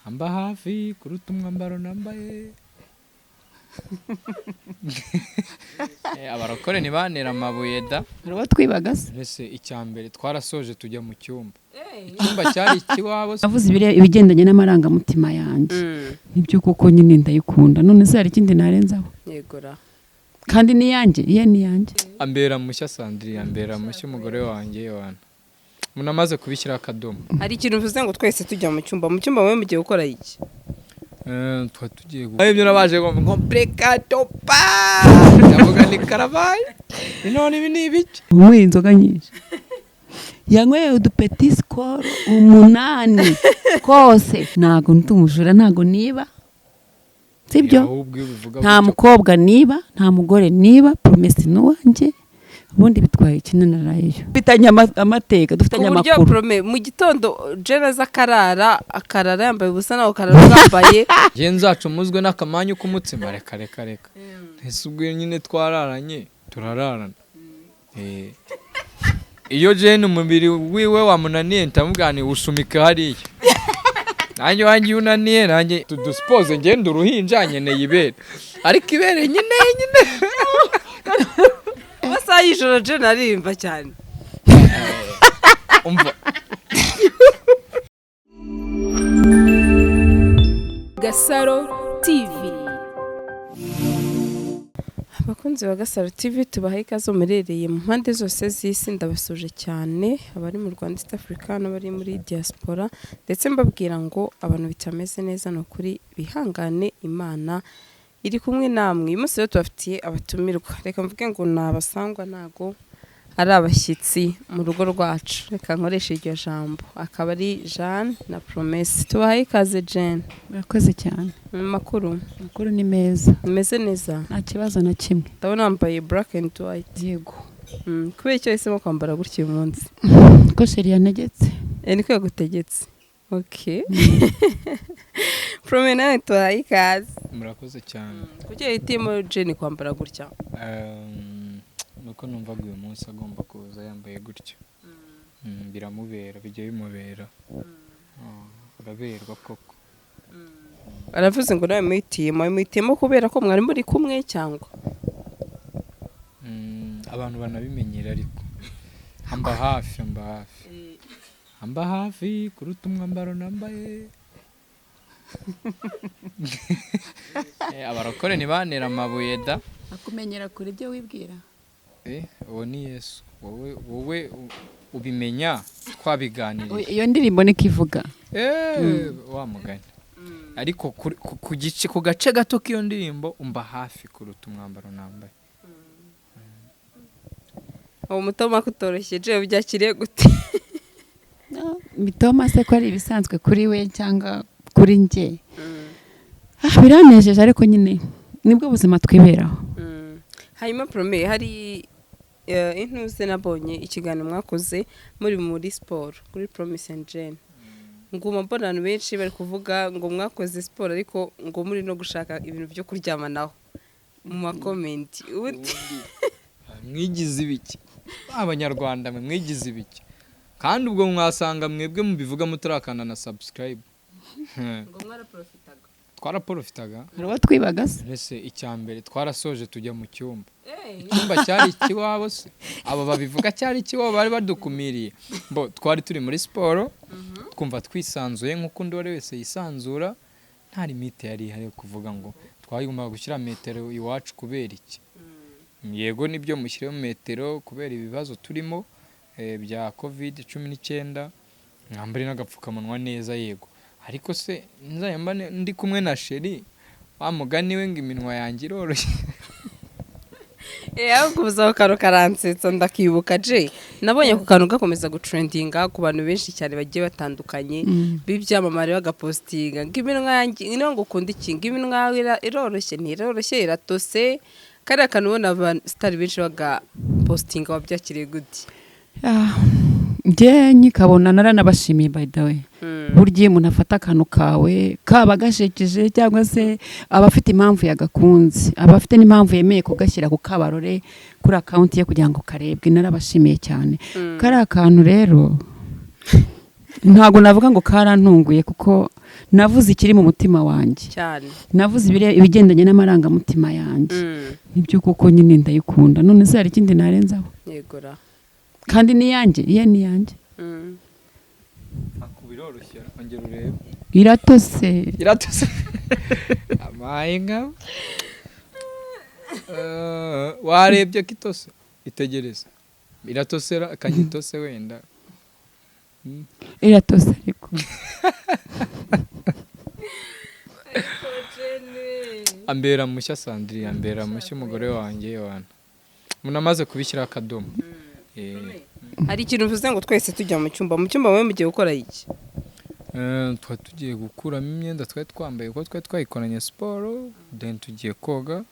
Amba hafi kuruta umwambaro nambaye. Abarokore ntibantera amabuye da. Hari uwo twibaga se? Mbese icya mbere twarasoje tujya mu cyumba, icyumba cyari ikiwabo se. Navuze ibigendanye n'amarangamutima yanjye, nibyo koko nyine ndayikunda. None se hari ikindi narenzaho? Yegora. Kandi ni iyanjye, iye ni iyanjye. Ambera mushya Sandrine, ambera mushya umugore wanjye wana umuntu amaze kubishyiraho akadomo. Hari ikintu uvuze ngo twese tujya mu cyumba, mu cyumba wowe mugiye gukora iki? Tuba tugiye gukora ibyo nabaje ngo mplekato pa, ndavuga ni karabaye, none ibi ni ibiki? Unyweye inzoga nyinshi, yanyweye udupeti Skol 8 kose. Ntago ndi umujura, ntago niba, sibyo? Ahubwo iyo ubivuga nta gutyo. Mukobwa niba, nta mugore niba, Promesse n'uwanjye. Ubundi bitwaye iki? Narayeyo, dufitanye amateka, Ku dufitanye buryo amakuru. Prome mu gitondo Jena aza akarara yambaye ubusa, nawe ukarara wambaye. Njye nzacumuzwe n'akamanyu k'umutsima? Reka reka reka. Ese ubwo nyine twararanye, turararana. Iyo Jane umubiri wiwe wamunaniye, ndamubwira nti usumike hariya, nanjye wanjye iyo unaniye nanjye tudusipoze. Ngende uruhinja, nkeneye ibere, ariko ibere nyine nyine. Mu masaha y'ijoro Jena aririmba cyane. Umva. Gasaro TV. Abakunzi ba Gasaro TV, tubahaye ikaze muherereye mu mpande zose z'isi. Ndabasuje cyane abari mu Rwanda, East Africa n'abari muri diaspora, ndetse mbabwira ngo abantu bitameze neza, ni ukuri bihangane, Imana iri kumwe namwe. Uyu munsi rero tubafitiye abatumirwa, reka mvuge ngo ni abasangwa, ntago ari abashyitsi mu rugo rwacu, reka nkoreshe iryo jambo. Akaba ari Jeanne na Promesse. Tubahaye ikaze, Jane. Murakoze cyane. Mu makuru? Amakuru ni meza. Mumeze neza? Nta kibazo na kimwe. Ndabona wambaye black and white. Yego. Kubera icyo wahisemo kwambara gutya uyu munsi? Ko chéri yantegetse. Niko yagutegetse. Okay, Prome, nawe tubahaye ikaze. Murakoze cyane. Kuki yahitiyemo Jane kwambara gutya? Nuko numvaga uyu munsi agomba kuza yambaye gutya. Biramubera, bijya bimubera. Araberwa koko. Aravuze ngo nawe muhitiyemo, muhitiyemo kubera ko mwari muri kumwe cyangwa? Abantu banabimenyera, ariko amba hafi, amba hafi, amba hafi kuruta umwambaro nambaye. Abarokore ntibantera amabuye da. Akumenyera kure ibyo wibwira. Uwo ni Yesu. Wowe ubimenya twabiganiriye. Iyo ndirimbo niko ivuga. Wa mugani, ariko ku gice, ku gace gato k'iyo ndirimbo, umba hafi kuruta umwambaro nambaye. Uwo mutoma kutoroshye, Jane, byakiriye gute? Mitoma se ko ari ibisanzwe kuri we cyangwa kuri njye? Biranejeje, ariko nyine nibwo buzima twiberaho. Hanyuma Prome, hari intuze nabonye ikiganiro mwakoze muri siporo kuri Promise and Jane, nguma mbona abantu benshi bari kuvuga ngo mwakoze siporo ariko ngo muri no gushaka ibintu byo kuryamanaho mu ma comments. Ubundi Mwigize ibiki Abanyarwanda mwe? Mwigize ibiki? Kandi ubwo mwasanga mwebwe mubivuga mutarakanda na subscribe. Ngo mwaraprofitaga. Twaraprofitaga. Hari uwo twibaga se? Mbese icya mbere twarasoje tujya mu cyumba, icyumba cyari ikiwabo se? Abo babivuga cyari ikiwabo bari badukumiriye. Bo twari turi muri siporo, twumva twisanzuye nk'uko undi uwo ari wese yisanzura. Nta limite yari ihari yo kuvuga ngo twagombaga gushyira metero iwacu kubera iki. Yego nibyo, mushyiremo metero kubera ibibazo turimo bya COVID-19, mwambare n'agapfukamunwa neza, yego. Ariko se nzajya mba ndi kumwe na chéri, wa mugani we ngo iminwa yanjye iroroshye. Ahubwo ubuze ako kantu karansetsa, ndakibuka. Je nabonye ako kantu gakomeza gutrendinga ku bantu benshi cyane bagiye batandukanye b'ibyamamare, bagapostinga ngo iminwa yanjye niyo, ngo ukunda iki, ngo iminwa yawe iroroshye, ntiroroshye, iratose. Kariya kantu ubona abasitari benshi bagapostinga, wabyakiriye gute? Ah, njye nkikabona naranabashimiye, by the way. Burya iyo umuntu afata akantu kawe, kaba gashekeje cyangwa se aba afite impamvu yagakunze, aba afite n'impamvu yemeye kugashyira ku kabarore kuri account ye kugira ngo karebwe. Narabashimiye cyane. Kariya kantu rero ntabwo navuga ngo karantunguye kuko Navuze ikiri mu mutima wanjye. Cyane. Navuze ibigendanye n'amarangamutima yanjye. Nibyo koko nyine, ndayikunda. None se hari ikindi narenzaho? Yegora. Kandi ni iyanjye, iya ni iyanjye. Ako biroroshye, ongera urebe. Iratose. Iratose, amaye nka warebye ko itose, itegereze, iratosera akanyitose wenda. Iratose ariko. Ambera mushya Sandrine, ambera mushya umugore wanjye wana umuntu amaze kubishyiraho akadomo. Hari ikintu uvuze ngo twese tujya mu cyumba, wowe mugiye gukora iki? Twari tugiye gukuramo imyenda twari twambaye kuko twari twayikoranye siporo, then tugiye koga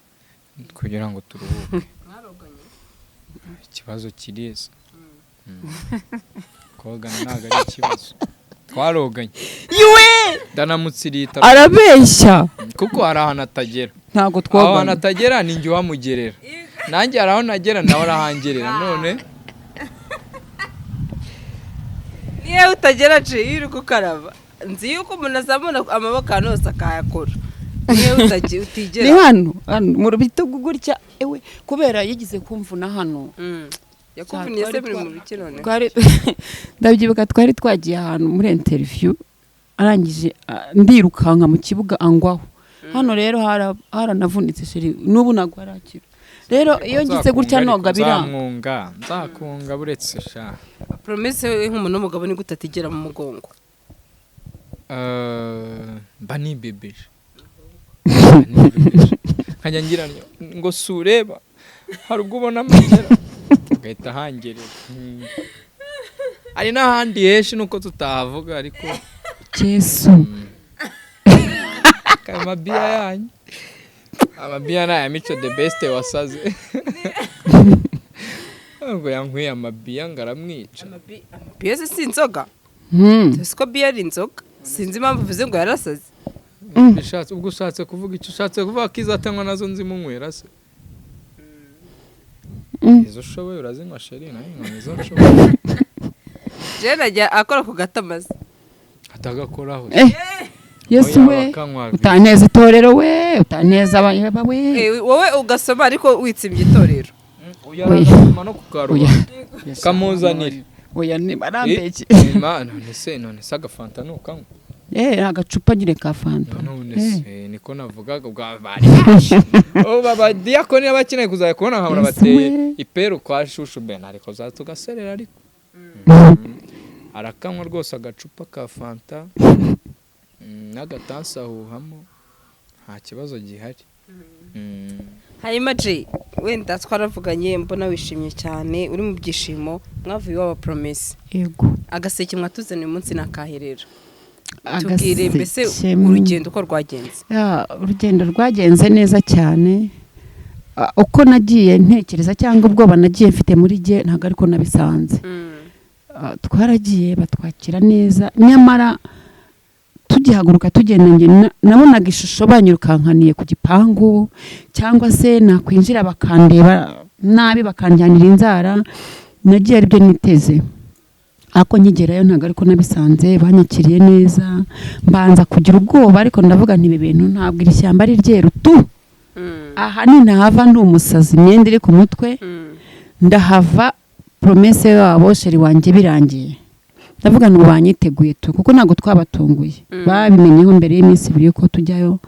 kugira ngo turuhuke. Ikibazo kiriza, kogana ntabwo ari ikibazo, twaroganye ndanamutsirita. Arabeshya. Kuko hari ahantu atagera. Ntabwo Aho hantu twogana. atagera ni njye uhamugerera, nanjye hari aho nagera nawe arahangerera none. Niyo utagera ce iyo uri gukaraba, nzi yuko umuntu azamura amaboko ahantu hose akayakora, niyo Ni utigera. Hano mu bitugu gutya, ewe, kubera yigize kumvuna hano. Yakuvuniye se buri mu biki none? Ndabyibuka, twari twagiye ahantu muri interview, arangije ndirukanka mu kibuga angwaho hano. Rero haranavunitse chéri, n'ubu ntabwo harakira. Rero iyo ngize gutya Nzakunga, noga ariko biranga. Nzamwunga, nzakunga, buretse sha. Promesse, we nk'umuntu w'umugabo ni gute atigera mu mugongo? Mba nibebeje. Mba nibebeje. Nkajya ngira ngo si ureba, hari ubwo ubona amagera agahita ahangerera. Hari n'ahandi henshi nuko tutahavuga ariko. Jesu. Ayo mabiya yanyu, amabiya ni aya Mico The Best wasaze ngo yankwiye amabiya ngo aramwica. Biya se si inzoga? Tuzi ko biya ari inzoga, sinzi impamvu uvuze ngo yarasaze. Bishatse ubwo ushatse kuvuga icyo ushatse kuvuga ko izatanywa nazo nzimunywera se? Izo ushoboye urazinywa chéri, nayo nkanywa izo nshoboye. Jene ajya akora ku gatamaze. Atagakoraho. Eh, Yesu Oya, we! bakanywa. Utaneza itorero we, utaneza abayeba we. Eh, wowe ugasoma ariko witsimbye itorero. Oya, Oya. arasoma no Oya. kukarubanda kamuzanire. Oya, ni barambeke. Ima, none se agafanta ntukanywa? Eh, agacupa nyine ka fanta. None Eh. se niko navugaga ubwa bari benshi ubu abadiyakoni n'abakeneye kuzajya kubona nkabona Yesu bateye we. iperu kwa Shushu Ben, ariko za tugaserera, ariko arakanywa rwose agacupa ka fanta, n'agatansi ahuhamo, nta kibazo gihari. Hanyuma Jay, wenda twaravuganye mbona wishimye cyane, uri mu byishimo, mwavuye iwabo Promesse. Yego. Agaseke mwatuzaniye uyu munsi ni akahe rero? Tubwire mbese Agaseke urugendo uko rwagenze. Ya, urugendo rwagenze neza cyane. Uko nagiye ntekereza cyangwa ubwoba nagiye mfite muri jye ntabwo ariko nabisanze. Twaragiye batwakira neza, nyamara tugihaguruka tugenda njye nabonaga ishusho banyirukankaniye ku gipangu cyangwa se nakwinjira bakandeba nabi bakanjyanira inzara. Nagiye aribyo niteze, ariko nkigerayo ntabwo ariko nabisanze. Banyakiriye neza. Mbanza kugira ubwoba, ariko ndavuga nti ibi bintu ntabwo iri shyamba ari ryeru tu, aha nintahava ndi umusazi, imyenda iri ku mutwe, ndahava Promesse wabo chéri wanjye birangiye. Ndavuga ngo banyiteguye tu, kuko ntabwo twabatunguye. Babimenyeho mbere y'iminsi 2 yuko tujyayo,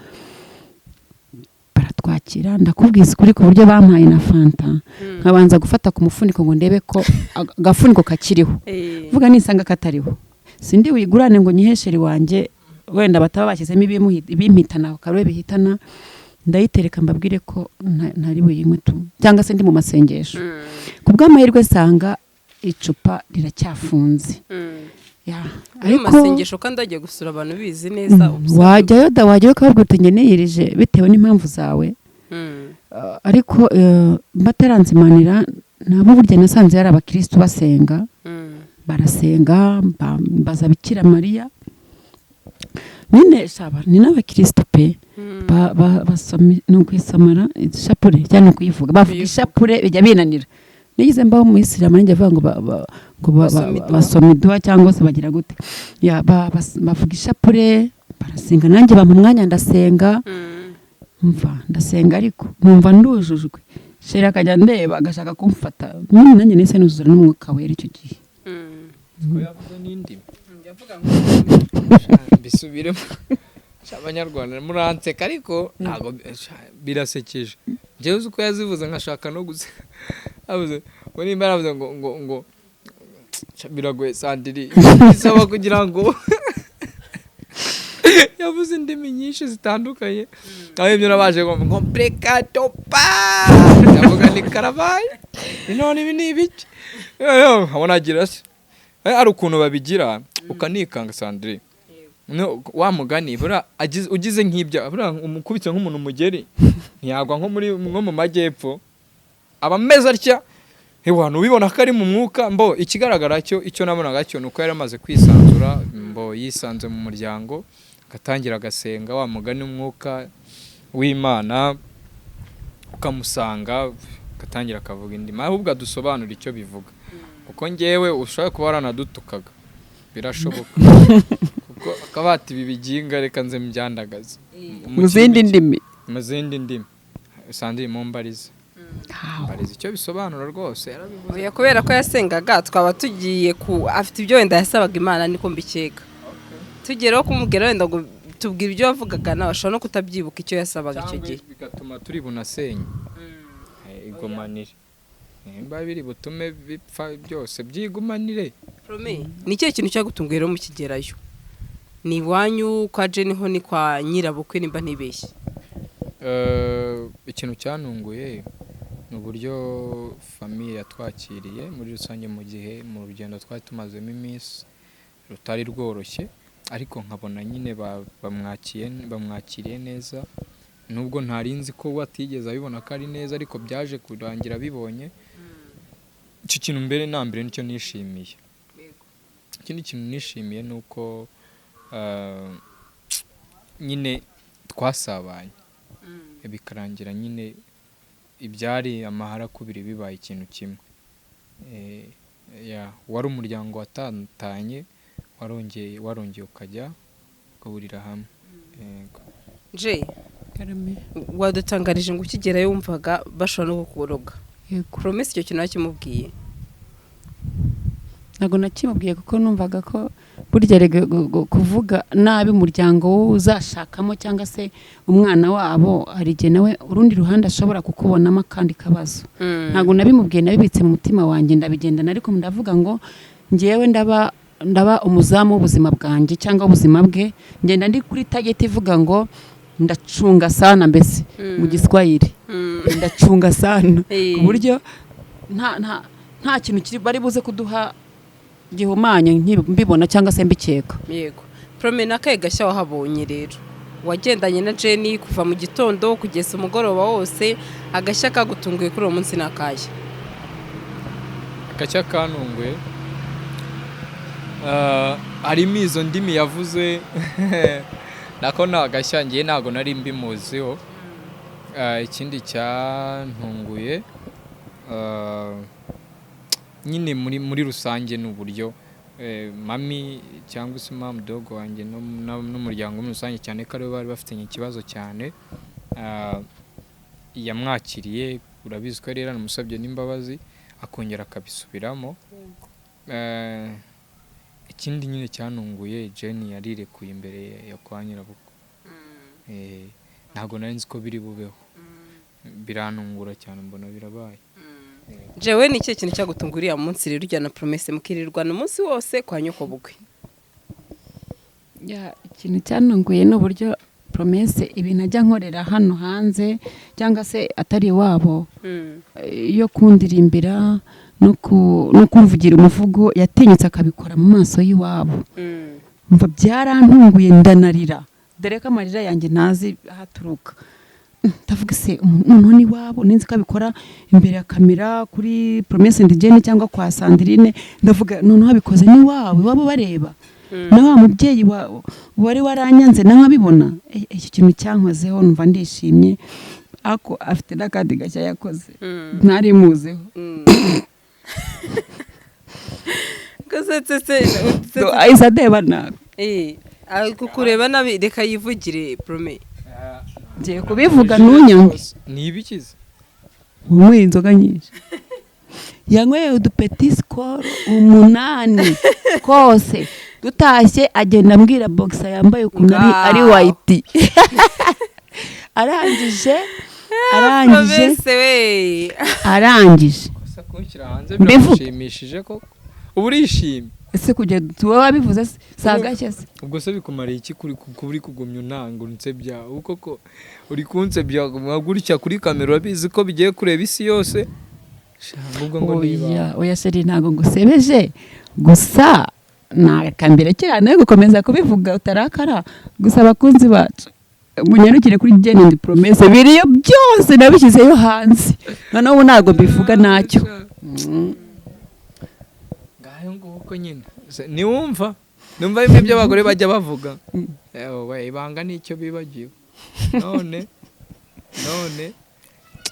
baratwakira. Ndakubwiza ukuri, ku buryo bampaye na fanta nkabanza gufata ku mufuniko ngo ndebe ko agafuniko kakiriho. Vuga nisanga katariho sindi wigurane ngo nyihe chéri wanjye, wenda bataba bashyizemo ibimpitana bakaba bihitana, ndayitereka mbabwire ko ntari buyinywe tu cyangwa se ndi mu masengesho. Ku bw'amahirwe nsanga icupa riracyafunze. Ya, Ari mu ariko masengesho kandi wagiye gusura abantu bizi neza ubusanzwe. Wajyayo da, wajyayo ukababwira uti njye niyirije bitewe n'impamvu zawe. Ariko bataranzimanira nabo, burya nasanze hari abakirisitu basenga. Barasenga, mbaza Bikira Mariya nyine, shaba ni n'abakirisitu pe. Basoma ni ukuyisomera ishapure cyangwa ni ukuyivuga, bavuga Kuyivuga. ishapure bijya binanira. Nigeze mbaho umuyisilamu nanjye avuga ngo Basoma iduwa. basoma iduwa cyangwa se bagira gute. Ya, bavuga ishapure. Barasenga, nanjye bampa umwanya ndasenga. Mva ndasenga, ariko numva ndujujwe. Chéri akajya ndeba agashaka kumfata nyine, nanjye nahise nuzura n'Umwuka Wera icyo gihe. Ko yavuze n'indimi, mbisubiremo. Sha, Abanyarwanda muranseka, ariko ntabwo sha, birasekeje. Njyewe uzi uko yazivuze nkashaka no guseka. Avuze ngo nimba yaravuze ngo sha, biragoye Sandiri, bisaba kugira ngo yavuze indimi nyinshi zitandukanye, aho ibyo nabaje ngo prekatopa, ndavuga ni karabaye, none ibi ni ibiki? Nkabona agira se hari ukuntu babigira ukanikanga. Sandrine, no, wa mugani buriya ugize nk'ibyo, buriya umukubitse nk'umuntu umugeri ntiyagwa nko muri nko mu majyepfo, aba ameze atya. Ewa, ubibona ko ari mu mwuka. Mbo ikigaragara cyo, icyo nabonaga cyo ni uko yari amaze kwisanzura, mbo yisanze mu muryango, agatangira agasenga, wa mugani umwuka w'Imana ukamusanga, agatangira akavuga indimi. Ahubwo adusobanura icyo bivuga, kuko ngewe ushobora kuba waranadutukaga, birashoboka, kuko akabati ibi biginga reka nze mbyandagaze. Mu zindi ndimi. Mu zindi ndimi. Sandrine, mumbarize, mbarize icyo bisobanura rwose, yarabivuze. Oya, kubera ko yasengaga, twaba tugiye ku afite ibyo wenda yasabaga Imana, niko mbikeka. Tugereho kumubwira wenda ngo tubwire ibyo wavugaga, nawe ashobora no kutabyibuka icyo yasabaga icyo Cyangwa gihe. bigatuma turi bunasenye. Igumanire nimba biri butume bipfa byose, byigumanire. Prome, ni ikihe kintu cyagutunguye rero mukigerayo? Ni iwanyu kwa Jenny ho, ni kwa nyirabukwe nimba ntibeshye. Ikintu cyantunguye ni uburyo famille yatwakiriye muri rusange, mu gihe mu rugendo twari tumazemo iminsi rutari rworoshye, ariko nkabona nyine bamwakiriye neza, nubwo ntari nzi ko we atigeze abibona ko ari neza, ariko byaje kurangira abibonye. Icyo kintu mbere na mbere nicyo nishimiye. Ikindi kintu nishimiye ni uko nyine twasabanye, bikarangira nyine ibyari amahara kubiri bibaye ikintu kimwe. Ya, wari umuryango watatanye, warongeye ukajya ugahurira hamwe. Yego. Jay, Karame. wadutangarije ngo ukigerayo wumvaga bashobora no kukuroga. Yego. Promesse, icyo kintu wakimubwiye? Ntabwo nakimubwiye, kuko numvaga ko burya erega kuvuga nabi umuryango wowe uzashakamo cyangwa se umwana wabo, hari igihe nawe urundi ruhande ashobora kukubonamo akandi kabazo. Ntabwo nabimubwiye, nabibitse mu mutima wanjye, ndabigendana, ariko ndavuga ngo ngewe ndaba umuzamu w'ubuzima bwanjye cyangwa ubuzima bwe, ngenda ndi kuri target ivuga ngo ndacunga sana, mbese mu Giswahili ndacunga sana, ku buryo nta kintu kiri bari buze kuduha gihumanye mbibona cyangwa se mbikeka. Yego. Prome, n'akahe gashya wahabonye rero? Wagendanye na Jenny kuva mu gitondo kugeza umugoroba wose, agashya kagutunguye kuri uwo munsi ni akahe? Agashya kantunguye, harimo izo ndimi yavuze, nako ni agashya, ngiye ntabwo nari mbimuziho. Ikindi cyantunguye, nyine muri rusange ni uburyo mami cyangwa se mamu dogo wanjye n'umuryango muri rusange, cyane ko aribo bari bafitanye ikibazo cyane, yamwakiriye. Urabizi ko yari yaramusabye n'imbabazi, akongera akabisubiramo. Ikindi nyine cyantunguye, Jenny yarirekuye imbere ya kwa nyirabukwe. Ntabwo nari nzi ko biri bubeho, birantungura cyane, mbona birabaye. Jewe, ni ikihe kintu cyagutunguye uriya munsi rero ujyana Promesse mukirirwana umunsi wose kwa nyokobukwe? Ya, ikintu cyantunguye ni uburyo Promesse ibintu ajya nkorera hano hanze cyangwa se atari iwabo, yo kundirimbira no kumvugira umuvugo, yatinyutse akabikora mu maso y'iwabo. Mva byarantunguye, ndanarira, dore ko amarira yanjye ntazi aho aturuka. Ndavuga se noneho n'iwabo, ninzi ko abikora imbere ya kamera kuri Promesse and Jenny cyangwa kwa Sandrine, ndavuga noneho abikoze n'iwabo, iwabo bareba, na wa mubyeyi wari waranyanze nawe abibona. Icyo kintu cyankozeho, numva ndishimye, ariko afite n'akandi gashya yakoze ntari muziho. Gasetse se? Ahise andeba nabi. Ari kukureba nabi, reka yivugire, Prome. Ngiye kubivuga, ntunyange. Ni ibikize. Unyweye inzoga nyinshi, yanyweye udupeti Skol 8 kose. Dutashye agenda ambwira boxer yambaye ukuntu ari Ngaho. white. Arangije Promese we. Arangije. Gusa kunshyira hanze Mbivuge. biragushimishije koko? Uba urishimye? Ese kujya wowe wabivuze se si agashya se? Ubwo se bikumariye iki kuri kuri kugumya unanga unsebya? Ubu koko uri kunsebya gutya kuri kamera, urabizi ko bigiye kureba isi yose. Sha, ubwo ngo niba Oya, oya chéri, ntabwo ngusebeje, gusa nakambere cyane gukomeza kubivuga utarakara. Gusa abakunzi bacu, munyarukire kuri Jane and Promesse, biriyo byose nabishyizeyo hanze. Noneho ubu ntabwo mbivuga ntacyo. Ngayo nguko nyine. Niwumva numva bimwe by'abagore bajya bavuga. Ewe, ibanga nicyo bibagiwe. None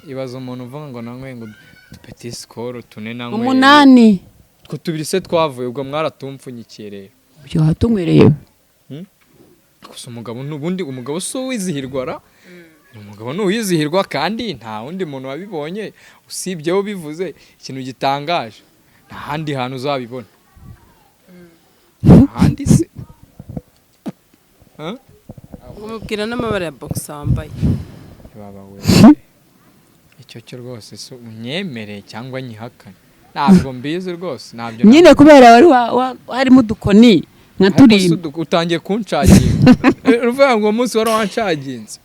ibaza umuntu uvuga ngo nanyweye ngo udupeti Skol 4 nanyweye. 8. Two tubiri se twavuye? Ubwo mwaratumfunyikiye rero. Ibyo watunywereye. Gusa umugabo n'ubundi, umugabo si uwizihirwa ra, umugabo ni uwizihirwa, kandi nta wundi muntu wabibonye usibye we ubivuze. Ikintu gitangaje, nta handi hantu uzabibona ahandi se. Huh? Umubwira n'amabara ya boxer wambaye. Baba we, icyo cyo rwose si unyemere cyangwa nyihakane, ntabwo mbizi rwose, ntabyo. Nyine kubera wari harimo udukoni nka Ariko se turindwi. Utangiye kunshaginga, uruvuga ngo uwo munsi wari wanshaginze.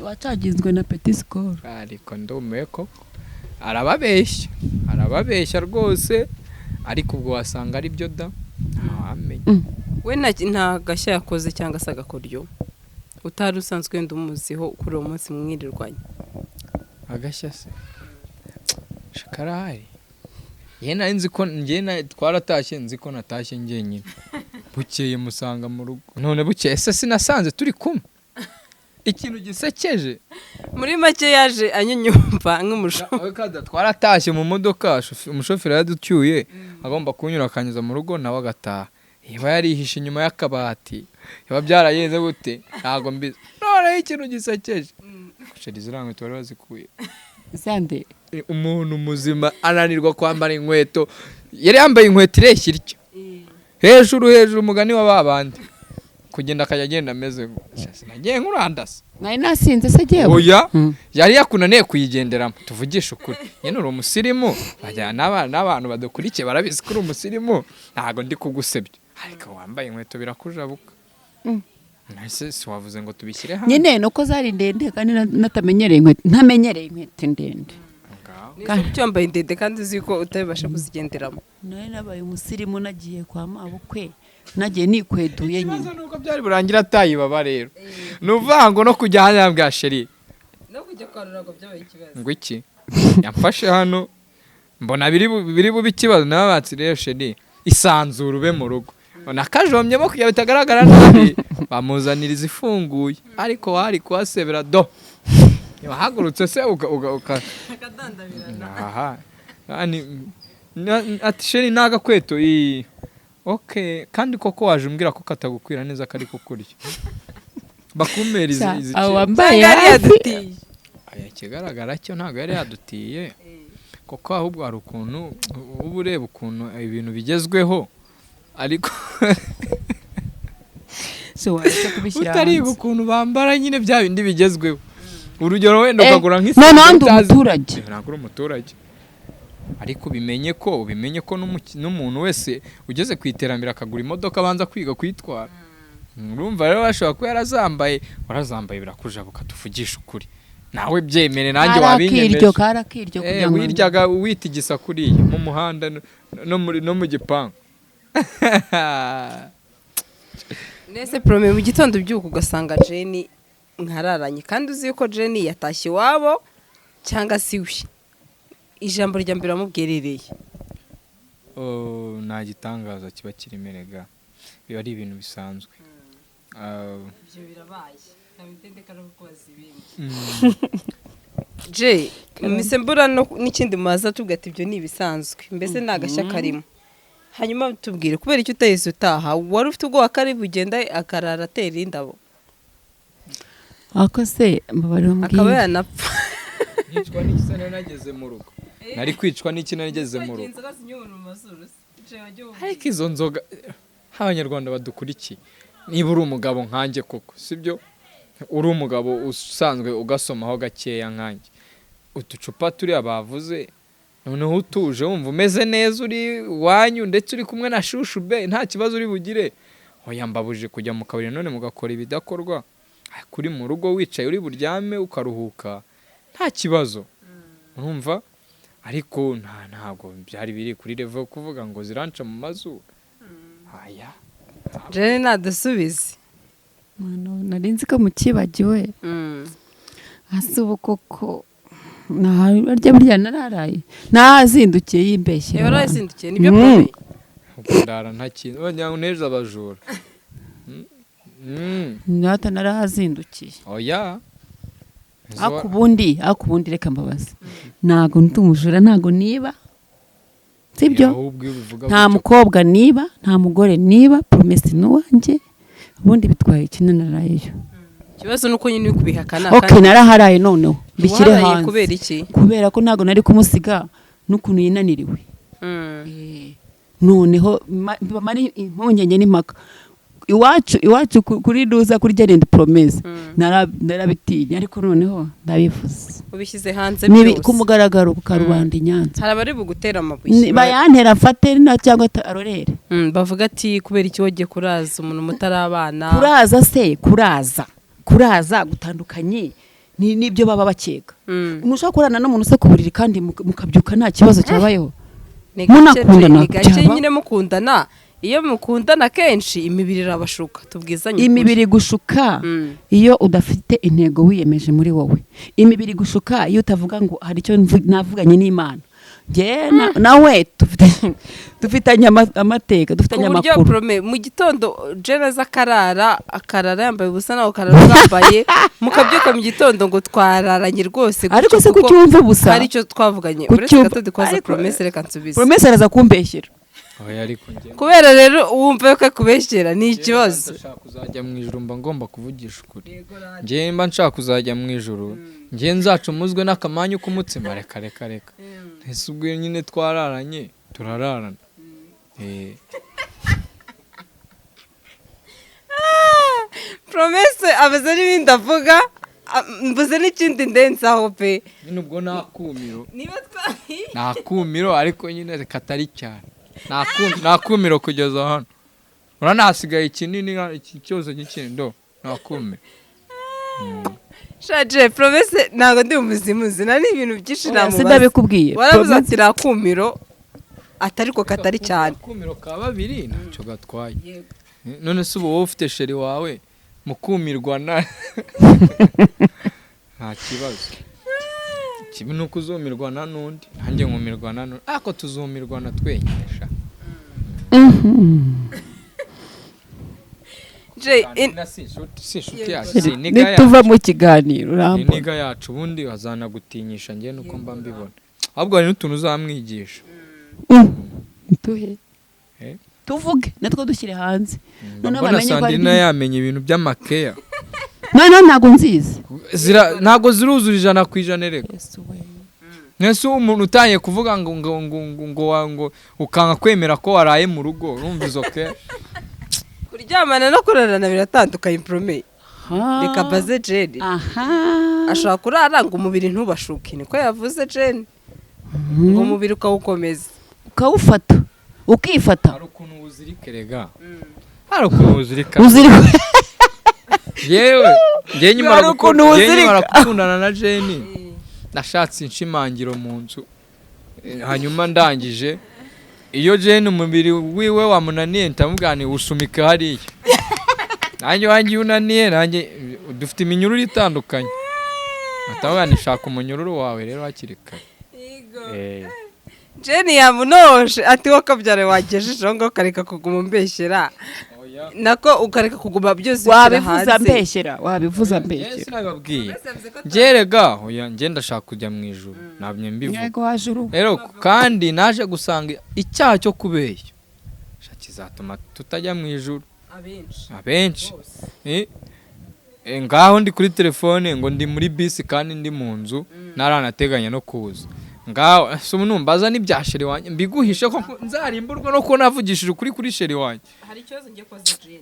Wacaginzwe na petit Skol. Ariko ndumiwe koko, arababeshya, arababeshya rwose, ariko ubwo wasanga ari byo da, ntawamenya. We nta gashya yakoze cyangwa se agakoryo utari usanzwe wenda umuziho kuri uwo munsi mwirirwanye? Agashya se karahari. Njye nari nzi ko njye twaratashye, nzi ko natashye njyenyine, bukeye musanga mu rugo. None bukeye se sinasanze turi kumwe? Ikintu gisekeje, Muri make yaje anyunyumva nk'umushumba. Kada twaratashye mu modoka, umushoferi yaraducyuye, agomba kunyura akanyuza mu rugo nawe agataha. Yaba yarihishe inyuma y'akabati, yaba byaragenze gute, ntabwo mbizi. Noneho ikintu gisekeje, chéri, ziriya nkweto bari bazikuye. Zande? Umuntu muzima ananirwa kwambara inkweto. Yari yambaye inkweto ireshya ityo hejuru hejuru, umugani wa ba bandi, kugenda akajya agenda ameze ngo nagiye nkurandasa. Nari nasinze se jyewe? Oya. Yari yakunaniye kuyigenderamo, tuvugishe ukuri. Nyine uri umusirimu, bajyana n'abantu badukurikiye barabizi ko uri umusirimu, ntabwo ndi kugusebya, ariko wambaye inkweto birakujabuka. Ese si wavuze ngo tubishyire hanze? Nyine nuko zari ndende kandi natamenyereye inkweto, ntamenyereye inkweto ndende. Ngaho. Neza icyo wambaye ndende kandi uzi ko utabasha kuzigenderamo. Nari nabaye umusirimu, nagiye kwa mabukwe, nagiye nikweduye nyine. Ikibazo ni uko byari burangire atayibaba rero, ni ukuvuga ngo no kujya hano yambwira chéri. No kujya kwarura ngo byabaye ikibazo. Ngo iki yamfashe hano, mbona biri bube ikibazo. Nawe batsi rero, chéri, isanzure ube mu rugo, nakajombyemo kugira bitagaragara nabi, bamuzanira izifunguye, ariko wari kuhasebera do wahagurutse se uka aha. Ati chéri, ni agakweto iyi, okay, kandi koko waje umbwira ko katagukwira neza, kari kukurya, bakumera izi izi. Abo wambaye Cyangwa yari hafi. yadutiye. Aya, ikigaragara cyo ntabwo yari yadutiye kuko ahubwo hari ukuntu uba ureba ukuntu ibintu bigezweho, ariko Se waretse kubishyira utareba hanze. ukuntu bambara nyine bya bindi bigezweho. Urugero wenda ukagura Noneho ndi utazi- umuturage. Ntabwo uri umuturage, ariko ubimenye ko n'umuntu wese ugeze ku iterambere akagura imodoka abanza kwiga kuyitwara. Urumva rero bashobora kuba yarazambaye, warazambaye birakujabuka, tuvugishe ukuri, nawe byemere, nanjye Kari akiryo, wabinyemeje. kari akiryo kugira ngo Wiryaga witigisa kuriya mu muhanda no mu gipangu. Nese Prome, mu gitondo ubyuka ugasanga Jeni nkararanye, kandi uzi yuko Jeni yatashye iwabo cyangwa se iwe, ijambo rya mbere wamubwirereye? Oh, nta gitangaza kiba kirimo erega, biba ari ibintu bisanzwe. Ibyo birabaye Jay mise mbura n'ikindi mubaza, tubwira ati ibyo ni ibisanzwe, mbese nta gashya karimo. Hanyuma tubwire, kubera icyo utahise utaha? Wari ufite ubwoba ko ari bugenda akarara atera indabo? Ako se mbabarira Akaba umbwire. yanapfa. Nicwa n'iki se nari nageze mu rugo? Nari kwicwa n'iki nari ngeze mu rugo? Ariko izo nzoga, abanyarwanda badukurikiye, niba uri umugabo nkanjye koko, sibyo, uri umugabo usanzwe ugasomaho gakeya nkanjye, uducupa turiya bavuze, noneho utuje, wumva umeze neza, uri iwanyu ndetse uri kumwe na chouchou be, nta kibazo uri bugire. Oya, mbabujije kujya mu kabari none mugakora ibidakorwa. Ariko uri mu rugo wicaye, uri buryame ukaruhuka, nta kibazo, urumva? Ariko ntabwo byari biri kuri level yo kuvuga ngo ziranca mu mazuru, aya. Jene, nadusubize. Mwana, nari nzi ko mukibagiwe. Hasi ubu koko arya burya nararaye, nazindukiye yimbeshyera Niba abantu. warazindukiye nibyo? Mm. Pome. Ubwo ndara nta kintu, wagira ngo nteje abajura. Nata narahazindukiye. Oya. Ariko ubundi reka mbabaze, ntago ndi umujura, ntago niba, sibyo? Ahubwo iyo ubivuga Nta gutyo. mukobwa niba, nta mugore niba, Promesse n'uwanjye. Ubundi bitwaye iki narayeyo? Ikibazo ni uko nyine uri kubihakana. OK, naraharaye, noneho mbishyire Waharaye hanze. Kubera iki? Kubera ko ntabwo nari kumusiga n'ukuntu yinaniriwe. Noneho bamara impungenge n'impaka iwacu kuri ruza kuri Jane Promesse. Narabitinya, ariko noneho ndabivuze. Ubishyize hanze Nibi- byose. Ku mugaragaro, ku karubanda i Nyanza. Hari abari bugutera amabuye. Bayantera mfate na cyangwa arorere. Bavuga ati kubera iki wagiye kuraza umuntu mutarabana? Kuraza se, kuraza gutandukanye n'ibyo baba bakeka. Ntushobora kurana n'umuntu se ku buriri kandi mukabyuka nta kibazo cyabayeho? Ni gake. Munakundana Ni gake. byaba- Nyine mukundana, iyo mukundana kenshi imibiri irabashuka, tubwizanye ukuri. Imibiri gushuka iyo udafite intego wiyemeje muri wowe, imibiri gushuka iyo utavuga ngo hari icyo navuganye n'Imana. Njye nawe dufitanye amateka, Ku dufitanye buryo amakuru. Prome, mu gitondo Jene aza akarara yambaye ubusa, nawe ukarara wambaye, mukabyuka mu gitondo ngo twararanye rwose gutyo. Ariko se Kuko kuki wumva ubusa? hari icyo twavuganye. Kuki Uretse wumva- gato dukwaza. Ariko- Promesse, reka nsubize. Promesse araza kumbeshyera. Oya, ariko njye Kubera rero wumva ko akubeshyera ni ikibazo. Njye nshaka kuzajya mu ijuru, mba ngomba kuvugisha ukuri. Njye mba nshaka kuzajya mu ijuru, njye nzacumuzwe n'akamanyu k'umutsima? Reka, reka, reka. Ese ubwo nyine twararanye, turararana. Promesse abuze n'ibindi avuga, mbuze n'ikindi ndenzaho pe. Nyine ubwo nta kumiro. Niba twa Nta kumiro, ariko nyine katari cyane. Nta kumiro kugeza hano, urabona hasigaye kinini, iki cyose gikindi ndo nta kumiro. Shaje Promesse, ntabwo ndi umuzimuzi, nari ibintu byinshi Se namubaza. ndabikubwiye. Waravuze Promesse- ati nta kumiro, atari ko katari cyane. Akumiro ka babiri ntacyo gatwaye. None se ubu wowe ufite chéri wawe mukumirwa na nta kibazo? Kibi ni uko uzumirwa na n'undi, nanjye nkumirwa na n'undi, ariko tuzumirwa na twenyine sha. Jay, Na si inshuti yacu, si iniga yacu. Nituva mu kiganiro Ni urambona. iniga yacu, ubundi azanagutinyisha. Njye nuko mba mbibona, ahubwo hari n'utuntu uzamwigisha. Tuhe? Eh? Tuvuge natwo dushyire hanze, Mba noneho mbona bamenye ko ari Sandrine yamenya ibintu by'amakeya. Noneho ntabwo nzizi. Ntabwo ziruzura 100% erega. Mwese umuntu utangiye kuvuga ngo ukanga kwemera ko waraye mu rugo, urumva izo keya? Kuryamana no kurarana biratandukanye, Prome. Reka baze Jane. Aha. Ashobora kurara ngo umubiri ntubashuke, niko yavuze Jane, ngo umubiri ukawukomeza. Ukawufata, ukifata. Hari ukuntu wuzirika rega, hari ukuntu wuzirika. Uzirika. Yewe, njye nyimara Hari ukuntu njye wuzirika. nyimara gukundana na Jane, nashatse inshimangiro mu nzu. Hanyuma ndangije, iyo Jane umubiri wiwe wamunaniye, ndamubwira nti usumike hariya, nanjye wanjye iyo unaniye, nanjye dufite iminyururu itandukanye, ndamubwira nti shaka umunyururu wawe rero hakiri kare. Jane yamunoje ati wowe kabyara wagejeje aho ngaho ukareka kuguma umbeshyera, nako ukareka kuguma byose ubishyira Wabivuza hanze. mbeshyera, wabivuza Njye mbeshyera. sinabibabwiye njye rega. Oya, njye ndashaka kujya mu ijuru, ntabwo mbivuga. Yego, wajuru. Rero kandi naje gusanga icyaha cyo kubeshya Bizatuma tutajya mu ijuru. Abenshi. Abenshi. Ngaho ndi kuri telefone ngo ndi muri bisi kandi ndi mu nzu, ntaranateganya no kuza ngaho. Ese ubu numbaza n'ibya chéri wanjye mbiguhishe ko nzarimburwa no kuba navugishije ukuri kuri chéri wanjye? Hari ikibazo ngiye kubaza Jane.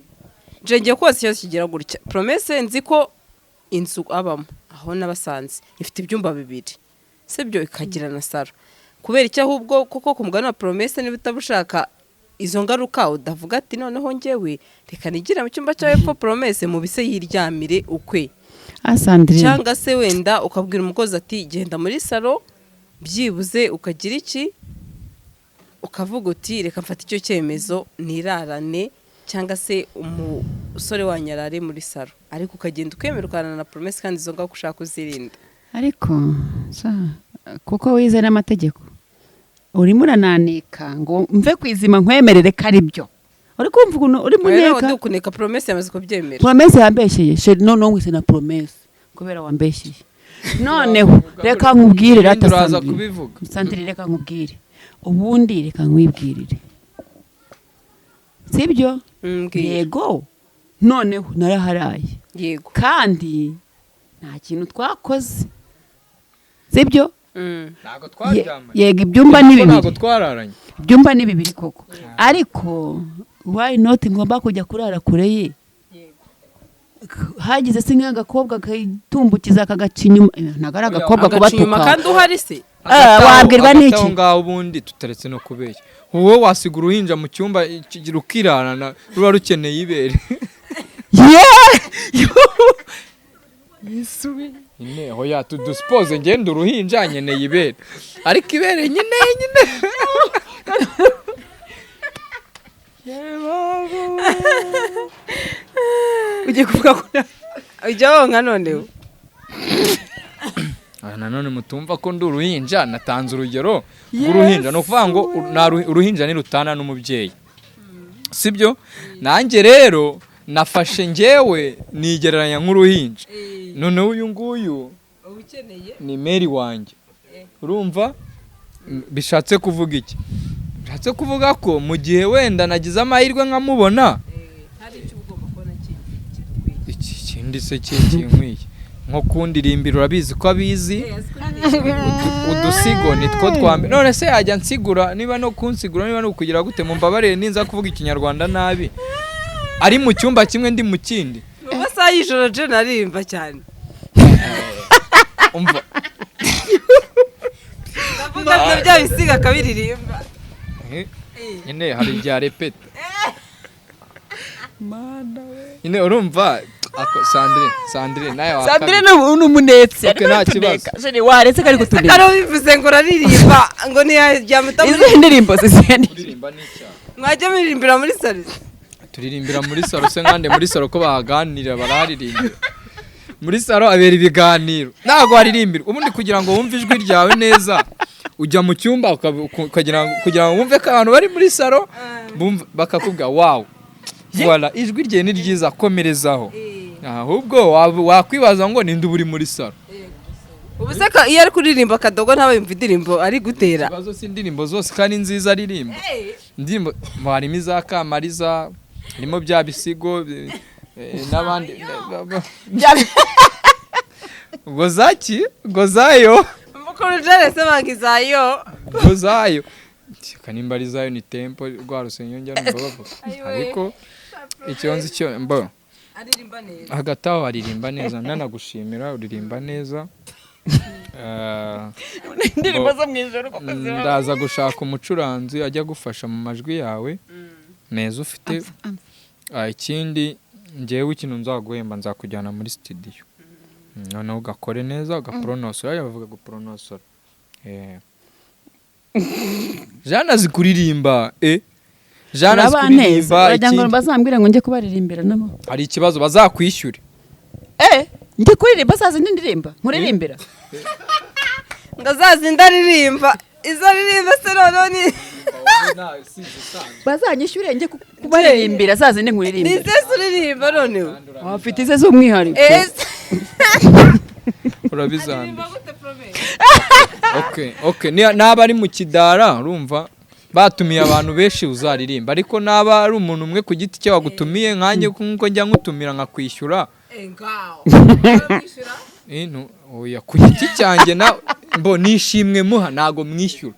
Jane, ngiye kubaza ikibazo kigira gutya: Promesse, nzi ko inzu abamo aho nabasanze ifite ibyumba bibiri, sibyo? Ikagira na salo. Kubera icyo ahubwo koko ku mugani wa Promesse, niba utabushaka izo ngaruka, udavuga ati: "Noneho njyewe reka nigire mu cyumba cyo hepfo, Promesse mu bise yiryamire ukwe"? Sandrine. Cyangwa se wenda ukabwira umukozi ati: "Genda muri salo," byibuze ukagira iki, ukavuga uti: "Reka mfate icyo cyemezo nirarane," cyangwa se umusore wanyu arare muri salo, ariko ukagenda ukemera ukarana na Promesse kandi izo ngaruka ushaka kuzirinda. Ariko sha, kuko wize n'amategeko, urimo urananika ngo mve ku izima nkwemerere ko ari byo uri kumva ukuntu urimo rero uneka. Ndi kuneka Promesse, yamaze kubyemera. Promesse yambeshyeye, chéri. Noneho ngwise na Promesse kubera wambeshyeye. Noneho reka nkubwire Ibindi rata. uraza Sandrine. kubivuga. Sandrine, reka nkubwire, ubundi reka nkwibwirire, sibyo? Mbwira. Yego, noneho naraharaye. Kandi nta kintu twakoze, sibyo? Ntabwo twaryamanye. Yego, ibyumba ni Ntabwo bibiri. twararanye. Ibyumba ni bibiri koko, ariko why not ngomba kujya kurara kure ye? Hagize se nk'agakobwa kayitumbukiza kagaca inyuma? Ntabwo ari agakobwa Agaca inyuma kubatuka. kandi uhari se? Ah, wabwirwa Hagati n'iki? aho ngaho, ubundi tutaretse no kubeshya, wowe wasiga uruhinja mu cyumba rukirarana, ruba rukeneye ibere. Yeee! Nyine hoya tudusipoze, ngende uruhinja nkeneye ibere, ariko ibere nyine nyine. Ugiye kuvuga ko ujya wonka noneho? Aha nanone mutumva ko ndi uruhinja, natanze urugero rw'uruhinja. Ni ukuvuga ngo uruhinja ntirutana n'umubyeyi, sibyo? Nanjye rero nafashe njyewe nigereranya nk'uruhinja, noneho uyu nguyu ni mère wanjye. Urumva bishatse kuvuga iki? Bishatse kuvuga ko mu gihe wenda nagize amahirwe nkamubona, iki kindi se kinkwiye nko kundirimbira, urabizi ko abizi udusigo nitwo twa mbere. None se yajya nsigura, niba no kunsigura, niba no kugira gute? Mumbabarire ninza kuvuga ikinyarwanda nabi, ari mu cyumba kimwe ndi mu kindi. Mu masaha y'ijoro Jane aririmba cyane. Umva. Ndavuga ngo bya bisiga akabiririmba. Nyine hari igihe arepeta nyine, urumva ako. Sandrine, Sandrine nawe. Sandrine ni umunetsi. Okay, nta kibazo. Chéri, waretse ko ari kutuneka. Karo bivuze ngo uraririmba, ngo ntiyaryama utamuri. Izihe ndirimbo zizihe ndirimbo? Kuririmba ni icyaha? Mwajya muririmbira muri salo? Turirimbira muri salo se nkande? Muri salo ko bahaganirira, baraharirimbira? Muri salo abera ibiganiro, ntabwo waririmbira. Ubundi kugira ngo wumve ijwi ryawe neza ujya mu cyumba kugira ngo wumve ko abantu bari muri salo bakakubwira: "Wow, voilà, ijwi rye ni ryiza, komerezaho." Ahubwo wakwibaza ngo ninde uba uri muri salo? Ubu se ko iyo ari kuririmba akadogo ntaba yumva indirimbo ari gutera? Ikibazo si indirimbo zose kandi nziza aririmba. Indirimbo harimo iza Kamariza, harimo bya bisigo n'abandi ngo zaki, ngo zayo. Mukuru Jane se banga izayo. Ngo zayo. Reka nimba ari zayo ni tempo rwa rusengero njya numva bavuga, ariko icyo nzi cyo mbo Aririmba neza. Hagati aho aririmba neza, nanagushimira, uririmba neza. Indirimbo zo mu ijoro koko ziba. Ndaza gushaka umucuranzi ajya gufasha mu majwi yawe meza ufite. Ikindi njyewe ikintu nzaguhemba, nzakujyana muri studio, noneho ugakore neza, ugaporonosora. Hariya bavuga guporonosora. Jeanne azi kuririmba, Jeanne azi Urabaneza. kuririmba. Uragira ngo Ikindi bazambwire ngo njye kubaririmbira nabo? Hari ikibazo, bazakwishyure. Njye kuririmba saa zindi ndirimba nkuririmbira? Ngo azazinda aririmba izo aririmba se noneho ni Bazanyishyure njye kubaririmbira saa zindi ni nkuririmbira. Ize uririmba noneho? Wafite ize z'umwihariko. Ese Urabizambye. Okay, naba ari mu kidara, urumva Batumiye abantu benshi uzaririmba, ariko naba ari umuntu umwe ku giti cye wagutumiye, nkanjye nkuko njya nkutumira nkakwishyura. Oya, ku giti cyanjye na mbo nishimwe muha, ntago mwishyura.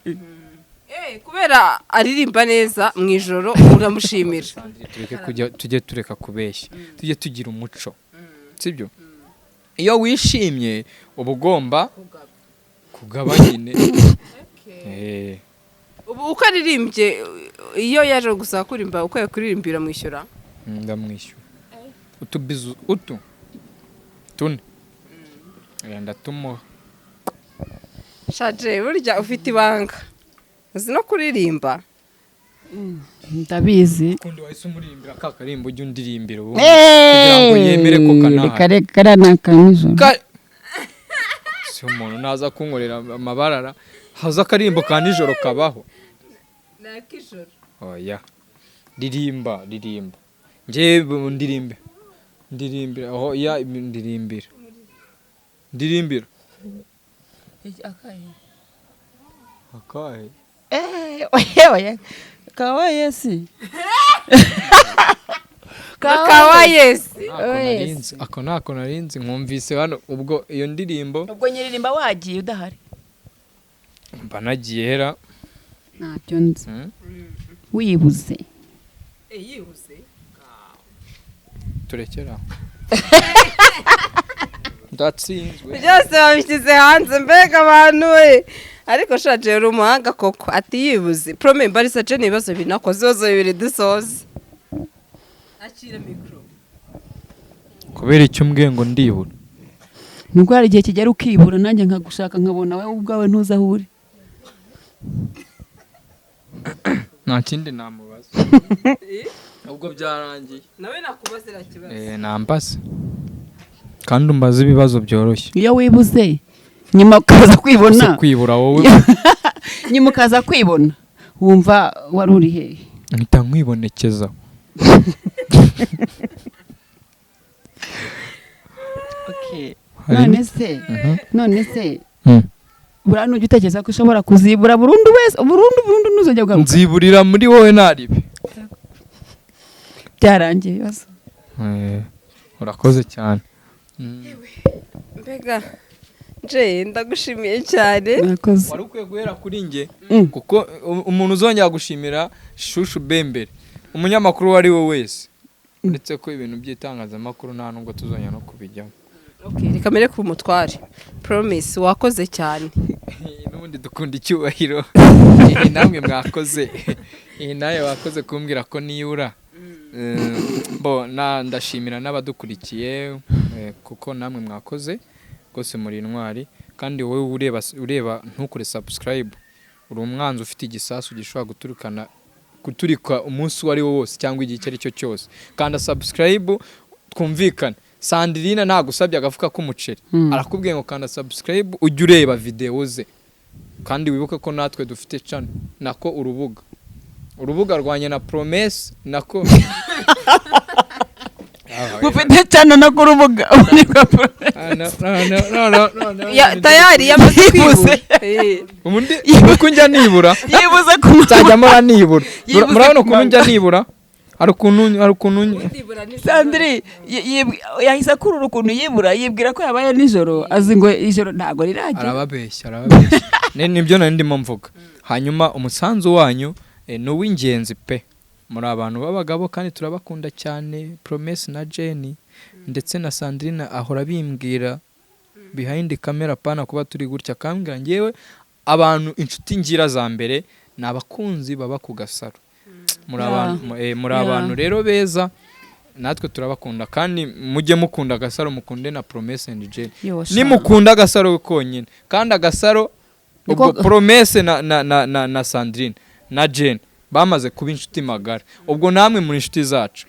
Kubera aririmba neza mu ijoro uramushimira. Tureke kujya, tujye tureka kubeshya, tujye tugira umuco, sibyo? Iyo wishimye uba ugomba kugaba nyine. Ubu uko aririmbye, iyo yaje gusaba kuririmba, uko yakuririmbira mwishyura? Ndamwishyura utubizu utu tune. Ndatumuha. Shaje, burya ufite ibanga, uzi no kuririmba. Ndabizi. Kundi wahise umuririmbira ka karimbo ujya undirimbira ubundi kugira ngo yemere ko kanahari. Reka reka, kariya ni aka nijoro. Si umuntu naza kunkorera amabarara, haza akarimbo ka nijoro kabaho? Ni ak'ijoro. Oya, ririmba, ririmba, njye ndirimbe, ndirimbira aho ya, ndirimbira, ndirimbira akahe? Oya oya, kawaye si. Kawa yesi. Ntako narinzi ako, ntako narinzi, nkumvise hano ubwo iyo ndirimbo. Ubwo nyiririmba wagiye udahari. Mba nagiye hera. Ntabyo nzi. Wibuze. Yihuse. Turekera aho, ndatsinzwe. Byose babishyize hanze, mbega abantu we! Ariko shaje, uri umuhanga koko. Ati yibuze prome mbarisa jene, ibibazo bibiri nakoze, ibibazo bibiri dusoze. Akira mikoro. Kubera icyo umbwiye ngo ndibura? Nubwo hari igihe kigera ukibura, nanjye nkagushaka nkabona wowe ubwawe ntuzi aho uri. Nta kindi namubaza, ubwo byarangiye. Nawe nakubaza kibazo. Nambaze kandi umbaze ibibazo byoroshye. Iyo wibuze nyuma ukaza Ese kwibona, kwibura wowe? Nyuma ukaza kwibona, wumva wari uri hehe? Mpita nkwibonekeza. Hari None se buriya nujya utekereza ko ushobora kuzibura burundu wese, burundu burundu, ntuzajya kugaruka? Nziburira muri wowe ntaribe. Byarangiye ibibazo. Urakoze cyane. Mbega Jay, ndagushimiye cyane. Murakoze. Wari ukwiye guhera kuri njye, kuko umuntu uzongera gushimira Shushu Bembere, umunyamakuru uwo ari we wese, uretse ko ibintu by'itangazamakuru nta nubwo tuzongera no kubijyamo. Okay, reka mere ku mutware Promise, wakoze cyane. N'ubundi dukunda icyubahiro. Namwe mwakoze. Nawe wakoze kumbwira ko nibura. Bo na ndashimira n'abadukurikiye, kuko namwe mwakoze rwose, muri intwari. Kandi wowe ureba ntukore subscribe, uri umwanzi ufite igisasu gishobora guturukana guturika umunsi uwo ari wo wose cyangwa igihe icyo ari cyo cyose. Kanda subscribe twumvikane. Sandrine ntagusabye agafuka k'umuceri, arakubwiye ngo kanda subscribe ujye ureba videwo ze. Kandi wibuke ko natwe dufite channel, nako urubuga rwanye na Promesse nako. Mufite cyane no ku rubuga. Ah, no, no, no, no, no, no, no. Tayari yamaze Yibuze. kwibura. Ubundi uko njya nibura, Yibuze ku nzajya mpora nibura. Yibuze Murabona ku ukuntu njya nibura, hari ukuntu Sandri yahise akurura ukuntu yibura, yibwira ko yabaye nijoro, azi ngo ijoro ntabwo riragera. Arababeshya, arababeshya. Nibyo nari ndimo mvuga. Hanyuma umusanzu wanyu ni uw'ingenzi pe. Muri abantu b'abagabo kandi turabakunda cyane, Promesse na Jenny ndetse na Sandrine. Ahora bimbwira behind camera, pana kuba turi gutya, akambwira ngewe abantu inshuti ngira za mbere ni abakunzi baba ku Gasaro. Muri abantu muri abantu rero beza, natwe turabakunda. Kandi mujye mukunda Agasaro, mukunde na Promesse and Jenny. Yosha. Nimukunda Agasaro konyine kandi Agasaro ubwo Promesse na Sandrine na Jane bamaze kuba inshuti magara, ubwo namwe muri inshuti zacu.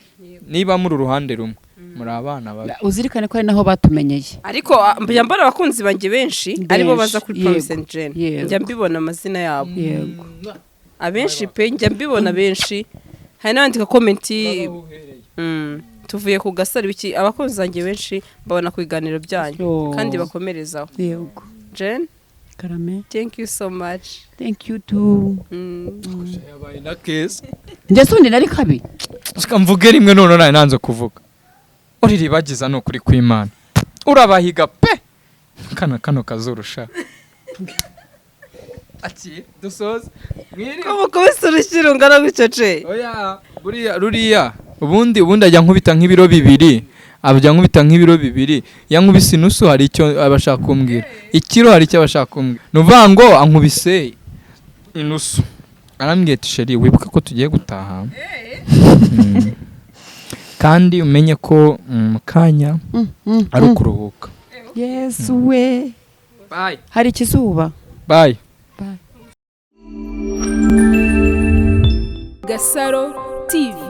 Niba muri uruhande rumwe, muri abana babi. Uzirikane ko ari naho batumenyeye. Ariko njya mbona abakunzi banjye benshi aribo baza kuri Promise and Jane. Njya mbibona amazina yabo. Abenshi pe, njya mbibona benshi, hari n'abandika comment, tuvuye ku Gasaro iki. Abakunzi banjye benshi mbabona ku biganiro byanyu. Yo. Kandi bakomerezaho. Yego. Jane. Karame. Thank you so much. Thank you too. Yabaye na keza. Njye sundi nari kabi. Reka mvuge rimwe none nawe nanze kuvuga. Uriribagiza ni ukuri kw'Imana, urabahiga pe. Kano kazurusha aki dusoze mwiriwe. Ko mukubise urushyi rungana gutyo ce? Oya, buriya ruriya ubundi ajya nkubita nk'ibiro 2, ajya nkubita nk'ibiro 2. Iyo ankubise inusu hari icyo aba ashaka kumbwira, ikiro hari icyo aba ashaka kumbwira. Ni ukuvuga ngo ankubise inusu arambwira ati: "Chérie, wibuke ko tugiye gutaha, kandi umenye ko mu kanya ari ukuruhuka." Yesu we! Bye. Hari ikizuba. Bye. Bye. Gasaro TV.